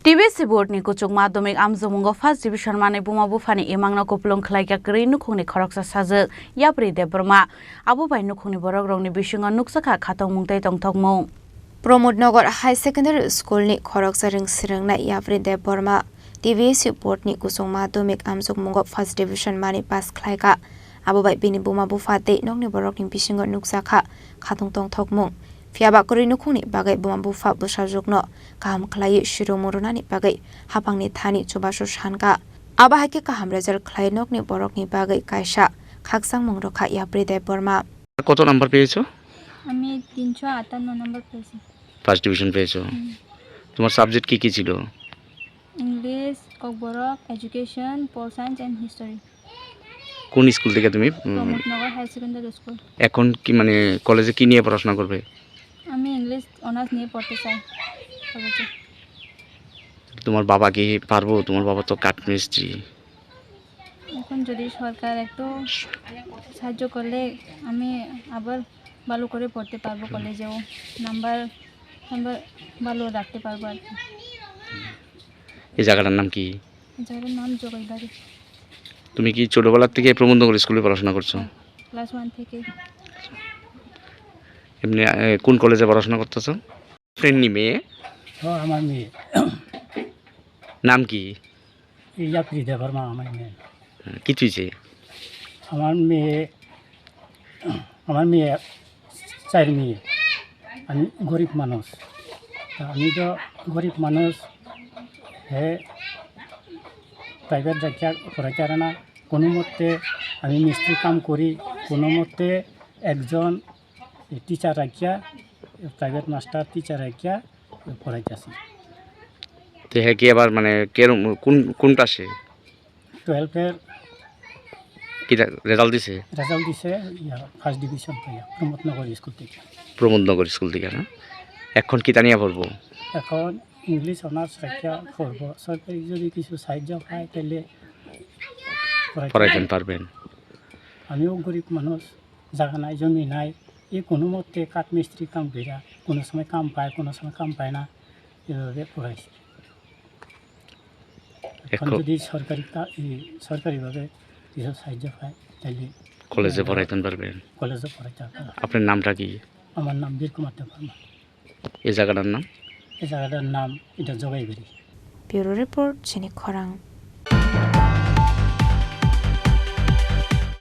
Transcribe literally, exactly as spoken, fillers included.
T B C board ni kuchuk madhyamik amjokmungo first division manwi buma buphani imangno kupulung khlaikha kwrwi nukhungni khoroksa sajwk Yapri Debbarma. Abo bai nukhungni borokrokni bisingo nukjakha khatungmung tei tongthokmung. Pramod Nagar High Secondary School ni khoroksa rwng swrwngnai Yapri Debbarma T B C board ni kuchuk madhyamik amjokmungo first division manwi pass khlaikha. Abo bai bini buma bupha tei nokni borokni bisingo nukjakha khatung tongthokmung. Phiya ba kwrwi nukhungni bagwi buma bupha bwsajwkno kaham khlaiwi surungmung rwnani bagwi haphangni thani chubachu sankha. Abo hai khe kaham result khlai nokni borokni bagwi kaisa khakchangmung rwkha Yapri Debbarma. কত নাম্বার পেয়েছো? আমি তিনশো আটান্ন নম্বর পেয়েছি। First division পেয়েছো। হুম। তোমার সাবজেক্ট কি কি ছিল? English, Kokborok, education, pol science and history. কোন স্কুল থেকে তুমি, উম, প্রমোদনগর হায়ার সেকেন্ডারি স্কুল। এখন কি, মানে, কলেজে কি নিয়ে পড়াশোনা করবে? আমি ইংলিশ অনার্স নিয়ে পড়তে চাই কলেজে। তোমার বাবা কি পারবো? তোমার বাবা তো কাঠ মিস্ত্রি। এখন যদি সরকার একটু সাহায্য করলে আমি আবার ভালো করে পড়তে পারবো কলেজেও। নাম্বার, নাম্বার ভালো রাখতে পারবো আর কি। এই জায়গাটার নাম কি? এই জায়গাটার নাম জগাইবাড়ি। তুমি কি ছোটবেলা থেকে প্রমোদনগর স্কুলে পড়াশোনা করছো? হ্যাঁ, ক্লাস ওয়ান থেকে। এমনি, এ, কোন কলেজে পড়াশোনা করতেছো? ফ্রেন্ডনি মেয়ে? ও, আমার মেয়ে। নাম কি? এই ইয়াপ্রি দেববর্মা আমার মেয়ে। হ্যাঁ, কি হয়েছে? আমার মেয়ে, আমার মেয়ে, চার মেয়ে। আমি গরিব মানুষ। তা আমি তো গরিব মানুষ, হে প্রাইভেট যাইয়া পড়াইতে পারে না। কোনো মতে আমি মিস্ত্রি কাম করি, কোনো মতে একজন টিচার রাখিয়া, প্রাইভেট মাস্টার টিচার রাখিয়া পড়াইতেছি। তো হে কি আবার মানে কেরম, কোন, কোন ক্লাসে? টুয়েলভের কি রে-, রেজাল্ট দিছে? রেজাল্ট দিছে, ইয়া, ফার্স্ট ডিভিশন পাইয়া প্রমোদনগর স্কুল থেকে। প্রমোদনগর স্কুল থেকে, না? এখন কি তানিয়া পড়বো? এখন ইংলিশ অনার্স রাখিয়া পড়বো। সরকারি যদি কিছু সাহায্য পায়, তাহলে পড়াইতে পড়াইতে পারবেন। আমিও গরিব মানুষ, জায়গা নাই, জমি নাই, এই কোনো মতে কাঠ মিস্ত্রি কাম কইরা, কোনো সময় কাম পায়, কোনো সময় কাম পায় না, এভাবে পড়াইছি। এখন এখন যদি সরকারি কা-, ই, সরকারিভাবে কিছু সাহায্য পায়, তাহলে কলেজে পড়াইতে পারবেন। কলেজে পড়াইতে পারবো। আপনার নামটা কি? আমার নাম বীর কুমার দেববর্মা। এই জায়গাটার নাম? এই জায়গাটার নাম এটা জগাইবাড়ি। ব্যুরো রিপোর্ট, চিনি খরাং।